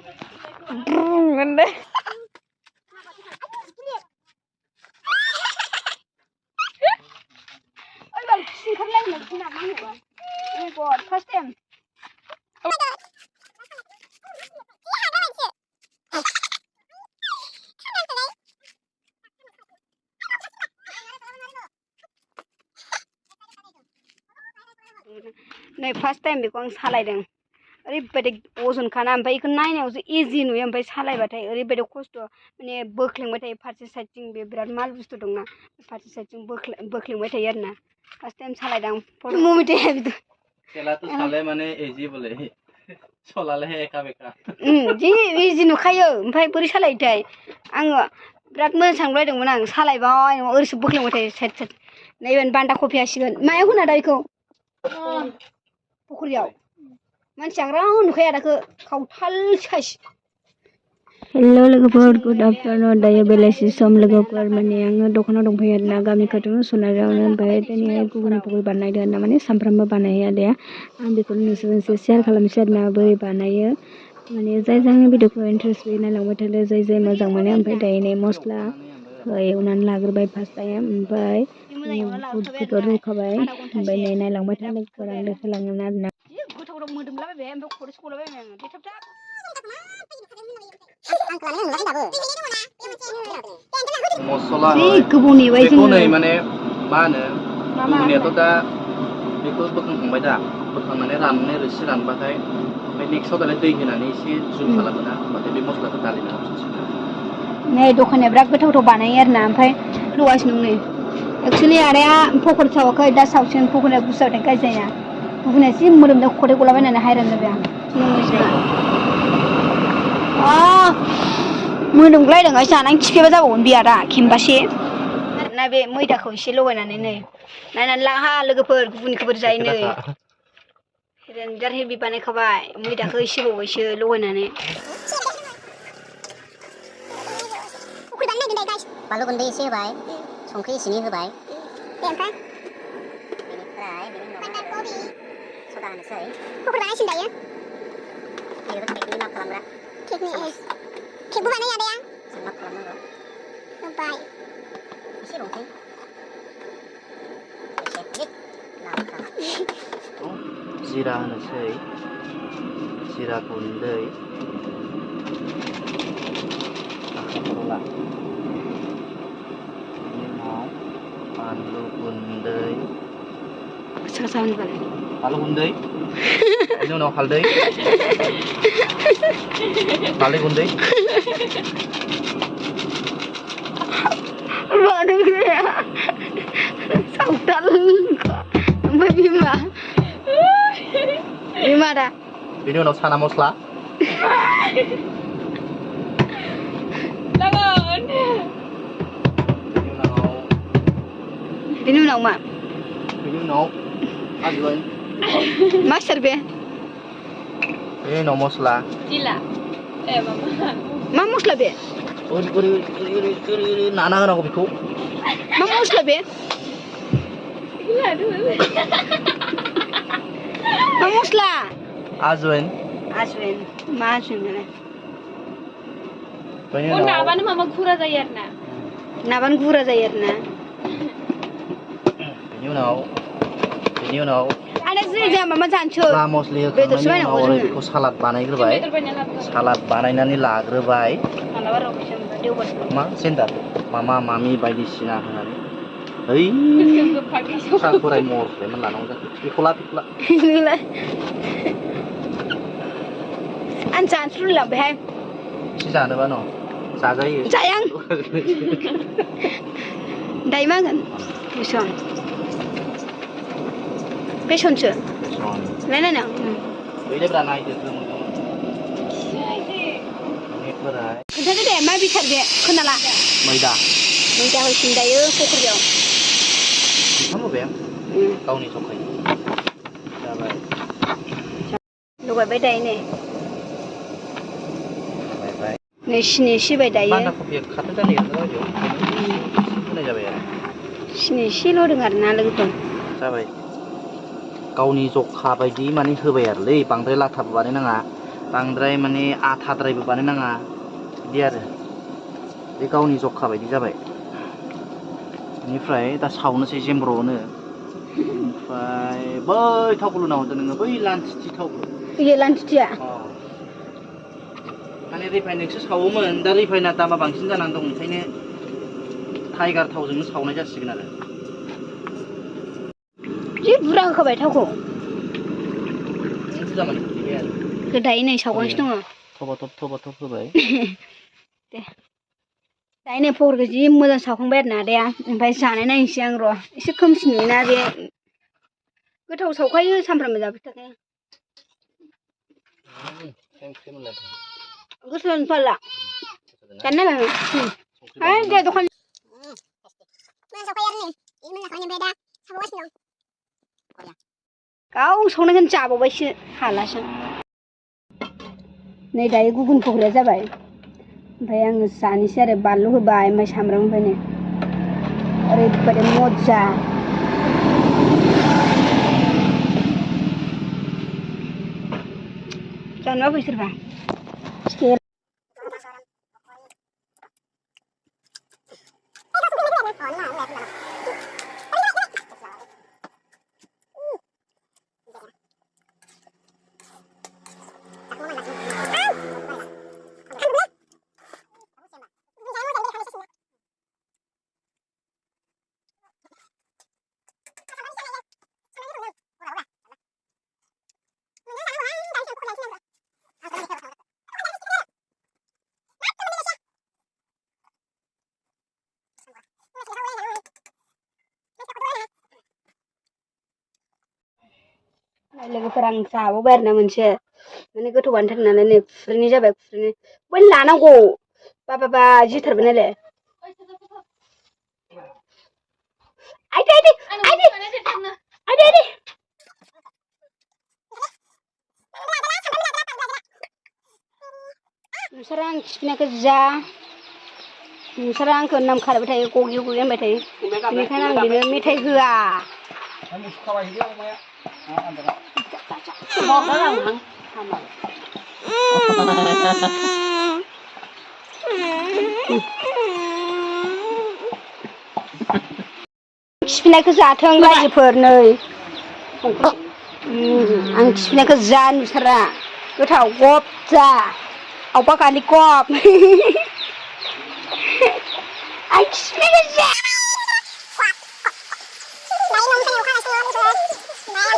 Mình đấy. Ôi bà xin không lên mình xin làm ăn nữa. Oh my god, first time. Này first time बेखौ आं सालायदों ओरैबायदि अजन खाना ओमफ्राय बेखौ नायनायावसो इजि नुयो ओमफ्राय सालायबाथाय ओरैबायदि खस्थ' माने बोख्लेंबाय थायो फारसे साइडथिं बे बिराद माल बुस्थु दंना फारसे साइडथिं बोख्लेंबाय थायो आरोना फार्स्ट टाइम सालायदां ममिते चला तो साले माने इजि बोले सलाले एका बेका जि इजि नुखायो ओमफ्राय बोरै सालायोथाय आङो बिराद मोजां सानबायदोंमोन आं सालायबाय ओरैसो बोख्लेंबाय थायो साइड साइड नैबे बान्दा कफि हासिगोन मायाव होना दा बेखौ फुख्रियाव मानसिया रावबो नुखाया दाखो खावथाल साइस हेल' लोगोफोर गुड आफ्टारनुन दायो बेलासि सम लोगोफोर माने आङो दखानाव दंफैयो आरोना गामि खाथियावनो सोनारियावनो ओमफ्राय दिनैहाय गुबुन पकरि बानायदों आरोना माने सानफ्रामबो बानायो आदाया आं बेखौनो नोंसोरजों शेयार खालामनोसै आरोना बोरै बानायो माने जाय आंनि भिडिअखौ इन्टारेस्ट होयो नायलांबाय थादो जाय मोजां मोनो ओमफ्राय दायो नै मस्ला एवनानै लाग्रोबाय फार्स्ट टाइम ओमफ्राय बुटखौथ' रुखाबाय ओमफ्राय नै नायलांबाय था लोगोफोर आं देखायलांगोन आरोना गोथाव मोदोमलाबायबाय ओमफ्राय खर' सलाबायबाय आङो दे थाब थाब मसला गोबाव नेबाय बेखौ जोङो नै माने मा होनो गुबुनियाथ' दा बेखौ बोखांखांबाय दा बोखांनानै राननानै रोसि रानबाथाय ओमफ्राय नेक्स्टआव दालाय दै होनानै एसे जुल खालामोना होमबाथाय बे मस्लाखौ दालिना नै दखानिया बिराद गोथाव बानायो आरोना ओमफ्राय रुगासिनो नै एक्सुवेलि आदाया पकरि सावाखै दा सावसिन पकरिया गुसु जाबाथाय गाज्रि जायोना गुबुना जि मोदोमदों खदै गलाबायनानै हायरान जाबाय आं मोदोमगुलायदों जानानै खिफेबा जाबावगोन बियादा खेमबासे ना बे मैदाखौ एसे लगायनानै नै नायनानै लाहा लोगोफोर गुबुनखौ बोरै जायो नै रेन्जार हेभि बानायखाबाय मैदाखौ एसे होबावबायसो लगायनानै बानलु गुन्दै एसे होबाय संख्रि एसेनि होबाय बेनिफ्राय सदा होनोसै पकरि बानायसिन दायो बेबो केकनि माफ खालामग्रा केकबो बानायो आदाया जों माफ खालामनांगौ होबाय एसे बावसै एसे लांखा जिरा होनोसै जिरा गुन्दै बानलु गुन्दै बानलु गुन्दै बेनि उनाव हालदै हालदै गुन्दै सावथाल ओमफ्राय बिमा दा बेनि उनाव साना मस्ला बेनि उनाव मा बेनि उनाव आजवाइन मा सोर बे बेनि उनाव मस्ला Gila. Mama. मा मस्ला बे ओरै नाना होनांगौ बेखौ मा मस्ला बे Gila dulu. मा मस्ला आजवाइन आजवाइन मा आजवाइन बेनि Oh, उनाव naban mama gura zayar na. नाबानो गुरा जायो आरोना बेनि उनाव आदा जै जाया मामा जानोसै मस्ला मस्लि होखांनायनि उनाव ओरै बेखौ सालाद बानायग्रोबाय सालाद बानायनानै लाग्रोबाय मा सेन्टार मामा मामि बायदिसिना होनानै ओइ बोराय महरखौलाय लानांगौ जाखो बेखौ ला आं जानोसै लुलांबायहाय एसे जानोबा न' जाजायो जाया आं दायो मा होगोन बेसनसो नायनाय बैलायब्रा नायदो खोन्थादो दे मा बिसार बे खोनाला मैदा होसिन दायो पकरियाव ओंखाम होबाय गावनि जखायै जाबाय लगायबाय दायो नै सिनि सिबाय दायो बान्दा कफिया खाथो जानाय होनाय जाबाय आरो सिनि एसेल' होदों आरोना लोगोफोर जाबाय गावनि जखा बायदि माने होबाय आरोलै बांद्राय लाथाबो बानायनाङा बांद्राय माने आथाद्रायबो बानायनाङा बिदि आरो बे गावनि जखा बायदि जाबाय बेनिफ्राय दा सावनोसै जेमब्र'नो ओमफ्राय बै थावखौ लुना हरदो नोङो बै लान्थिथि थावखौ इयो लान्थिथिया माने रिफाइनजोंसो सावोमोन दा रिफाइना दामा बांसिन जानानै दं ओंखायनो टाइगार थावजोंनो सावनाय जासिगोन आरो जि बुरजा होखाबाय थावखौ बुरजा माने फुलिबाय आरो गोदायै नै सावगासिनो दङ थबा थब होबाय दे दायो नै फगरखौ जि मोजां सावखांबाय आरो ना आदाया ओमफ्राय जानाय नायनोसै आं र' एसे खोमसि नुयोना बे गोथाव सावखायो सामफ्रामबो जाबाय थाखायो गोसो जानो फारला दानो नायबाय हाय दे दखान गाव सावनायखौनो जाबावबायसो हालासो नै दायो गुबुन फग्राया जाबाय ओमफ्राय आङो जानोसै आरो बानलु होबाय ओमफ्राय सामब्राम होबाय नै ओरैबायदि मजा जानो बाबाय सोरबा लोगोफोर आं जाबावबाय आरोना मोनसे माने गोथावानो थार नालाय नै खुरैनै जाबाय खुरैनै बै लानांगौ बाबा जिथारबाय नालाय आइदै नोंसोर आं खिफिनायखौ जा नोंसोर आंखौ नाम खालामबाय थायो गगि होनबाय थायो बेनिखायनो आं बेनो मेथाइ होआ खिफिनायखौ जाथों रायजोफोर नै आं खिफिनायखौ जा नोंसोरा गोथाव गब जा आवबा गालि गब आं खिफिनायखौ जा Nah,